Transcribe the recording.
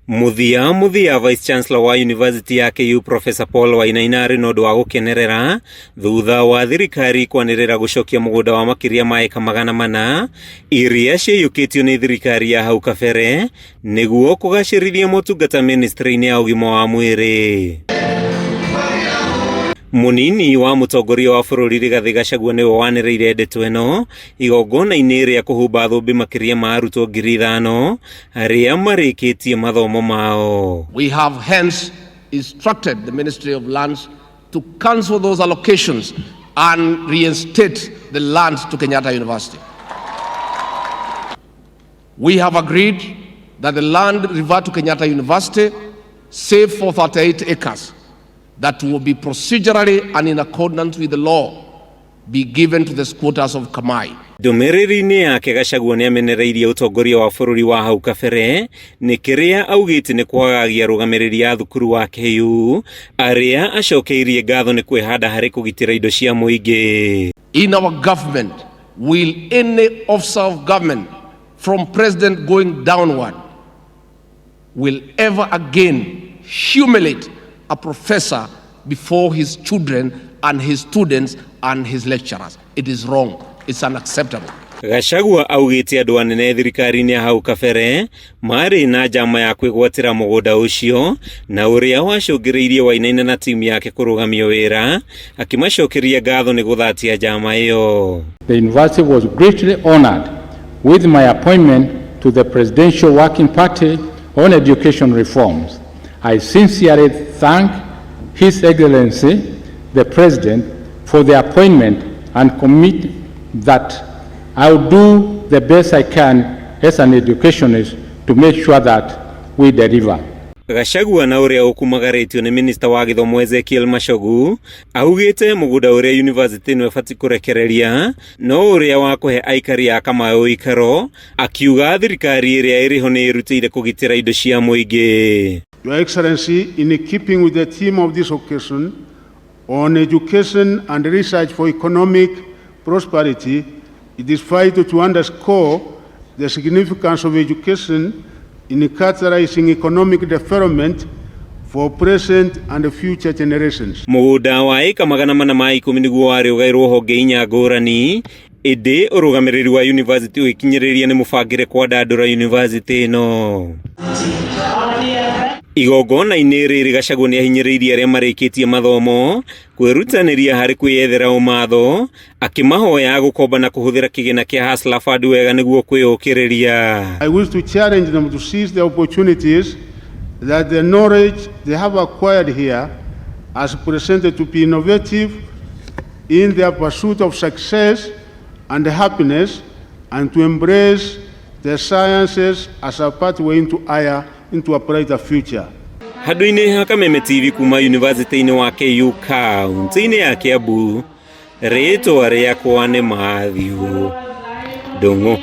Mũthia mũthia Vice Chancellor wa University ya KU Professor Paul Wainaina arĩ na ũndũ wa gũkenerera thutha wa thirikari kwanĩrĩra gũcokia mũgũnda wa makĩria ma eka 400 iria ciaiyũkĩtio nĩ thirikari ya hau kabere nĩguo kũgacĩrithia motungata ministry-inĩ ya ũgima wa mwĩrĩ. Mũnini wa mũtongoria wa bũrũri Rigathĩ Gachagua nĩwe wanĩrĩire ndeto ĩno igongona-inĩ rĩa kũhumba thũmbĩ makĩria ma arutwo 5,000 arĩa marĩkĩtie mathomo mao. We have hence instructed the Ministry of Lands to cancel those allocations and reinstate the lands to Kenyatta University. We have agreed that the land revert to Kenyatta University, save for 38 acres, that will be procedurally and in accordance with the law be given to the squatters of Kamai. Ndũmĩrĩri-inĩ yake Gachagua nĩamenereirie ũtongoria wa bũrũri wa hau kabere nĩ kĩrĩa augĩte nĩ kwagagia arũgamĩrĩri a thukuru wa KU arĩa acokeirie ngatho nĩ kwĩhanda harĩ kũgitĩra indo cia mũingĩ. In our government, will any officer of government from president going downward will ever again humiliate a professor before his children and his students and his lecturers? It is wrong. It's unacceptable. Gachagua augĩte andũ anene thirikari-inĩ ya hau kabere marĩ na njama ya kwĩgwatĩra mũgũnda ũcio na ũrĩa wacũngĩrĩirie Wainaina na timu yake kũrũgamio wĩra, akĩmacokeria ngatho nĩ gũthatia njama ĩyo. The university was greatly honored with my appointment to the Presidential Working Party on Education Reforms. I sincerely thank His Excellency, the President, for the appointment and commit that I will do the best I can as an educationist to make sure that we deliver. Gachagua na ũrĩa ũkumagarĩtio nĩ minista wa gĩthomo Ezekiel Machogu augĩte mũgũnda ũrĩa university ĩno ĩbatiĩ kũrekereria no ũrĩa wa kũhe aikari a Kamaĩ ũikaro, akiuga thirikari ĩrĩa ĩrĩho nĩ ĩrutĩire kũgitĩra indo cia mũingĩ. Your Excellency, in keeping with the theme of this occasion on education and research for economic prosperity, it is vital to underscore the significance of education in catalyzing economic development for present and future generations. Mũgũnda wa ĩka 410 nĩguo warĩ ũgaĩrwo honge inya ngũrani, ĩndĩ ũrũgamĩrĩri wa university ũgĩkinyĩrĩria nĩ mũbangĩre kwandandũra university ĩno. Igongona-inĩ rĩrĩ Gachagua nĩ ahinyĩrĩirie arĩa marĩkĩtie mathomo kwĩrutanĩria harĩ kwĩyethera ũmatho, akĩmahoya gũkomba na kũhũthĩra kĩgĩna kĩa Hustler Fund wega nĩguo kwĩyũkĩrĩria. I wish to challenge them to seize the opportunities that the knowledge they have acquired here has presented, to be innovative in their pursuit of success and happiness, and to embrace the sciences as a pathway into a brighter future. Handũ-inĩ ha Kameme TV kuma University-inĩ wa KU kaunti-inĩ ya Kiambu, rĩtwa rĩakwa nĩ Matthew Ndung'u.